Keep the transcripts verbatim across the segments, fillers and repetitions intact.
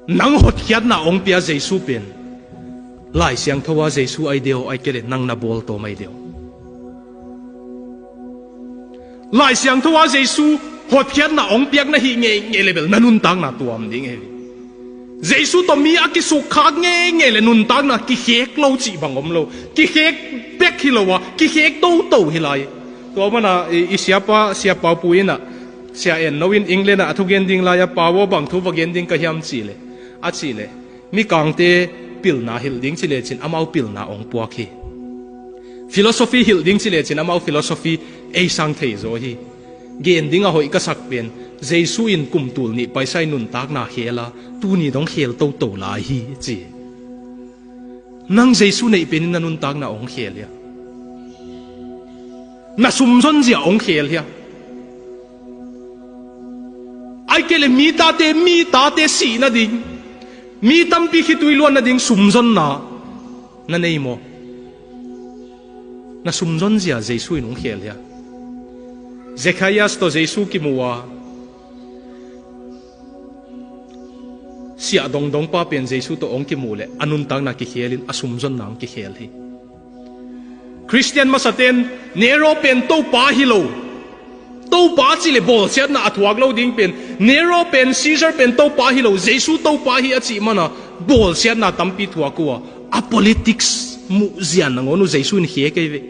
Nang hotkhiatna hong pia Jesu pen Lai Siangtho a Jesu ai deuh, ai kei le nang na bawl tawm ai deuh. Lai Siangtho a Jesu hotkhiatna hong piak na hih ngeingei le bel na nuntakna tuam ding hi. Jesu tawh mi a kisukkhak ngeingei le nuntakna kikhek lo cih bang om lo. Kikhek bek hi lo a, kikhek toto hi lai. Tua mana i, i siapa, Sia Pau Pu in ah, Sia En No in England ah a thugen ding lai-a, Pau aw, bang thu va gen ding ka hiam cih leh, a cih leh, mikangte pilna hilh ding ci lecin amau pilna hong puak hi. Philosophy hilh ding ci lecin amau philosophy ei sang thei zaw hi. Gen ding a hoih ka sak pen, Jesu in kum tul nih paisa i nuntakna khel a, tuni dong khel toto lai hi ci. Nang Jesu neih penin na nuntakna hong khel hia? Na sumzon zia hong khel hia? Ai kei le mi tate, mi tate sih nading, mi tampi khitui luan nading sumzonna na nei maw? Na sumzon zia Jesu in hong khel hia? Zekhaias tawh Jesu kimu a, siah dongdong pa pen Jesu tawh hong kimuh leh a nuntakna kikhelin a sumzonna hong kikhel hi. Khristian masaten Nero pen Topa hi lo, Topa cih leh bawlsiatna a thuak lo ding pen, Nero pen, Caesar pen Topa hi lo, Jesu Topa hi a cih mana bawlsiatna tampi thuak uh a, a politics muhzia nangawn uh Jesu in khek ei ve.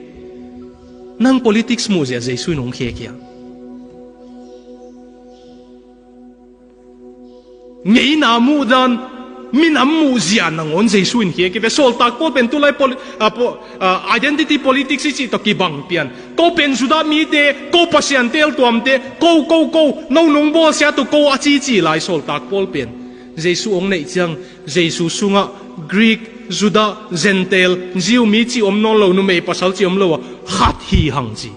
Nang politics muhzia Jesu in hong khek hia? Ngeina muhdan, minam muhzia nangawn Jesu in khek hi ve. Sawltak Paul pen tulai poli-, a, po-, a, identity politics i cih tawh kibang pian. Ko pen Judah mite, ko Pasian teeltuamte, ko, ko, ko, no nung bawlsiat uh ko a cici lai Sawltak Paul pen. Jesu hong neih ciang, Jesu sungah Greek, Judah, Gentile, Jew mi cih om nawn lo, numei pasal cih om lo a, khat hi hang ci.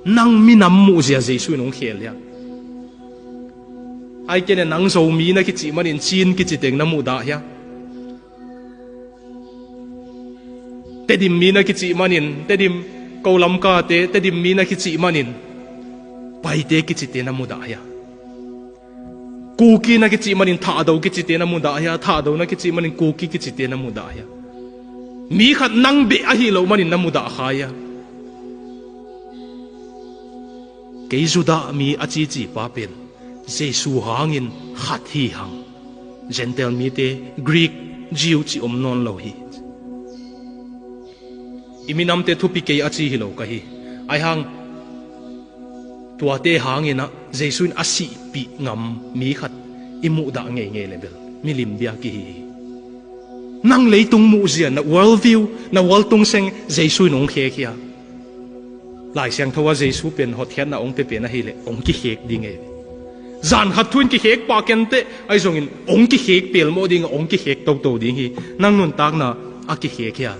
Nang minam muhzia Jesu in hong khel hia? Ai kei le nang Zomi na kicih manin Chin kici teng na muhdah hia? Tedim mi na kicih manin, Tedim, ko Lamkate, Tedim mi na kicih manin Paite kicite na muhdah hia? Kuki na kicih manin Thahdo kicite na muhdah hia? Thahdo na kicih manin Kuki kicite na muhdah hia? Mi khat nang beh ahi loh manin na muhdah kha hia? Kei Judah mi a cici pa pen Jesu hangin khat hi hang. Gentile mite, Greek, Jew cih om nawn lo hi. I minamte thupi kei a ci hi lo ka hi. Ai hang, tuate hangin ah Jesu in a sihpih ngam mi khat i muhdah ngeingei le bel milim bia kihi hi. Nang leitung muhzia, na world view, na world tung seng Jesu in hong khek hia? Lai Siangtho a Jesu pen hotkhiatna hong pia pen ahih leh hong kikhek ding ei. Zan khat thu in kikhek pah kenteh, ahi zongin hong kikhek pelmawh ding, hong kikhek toto ding hi. Nang nuntakna a kikhek hia?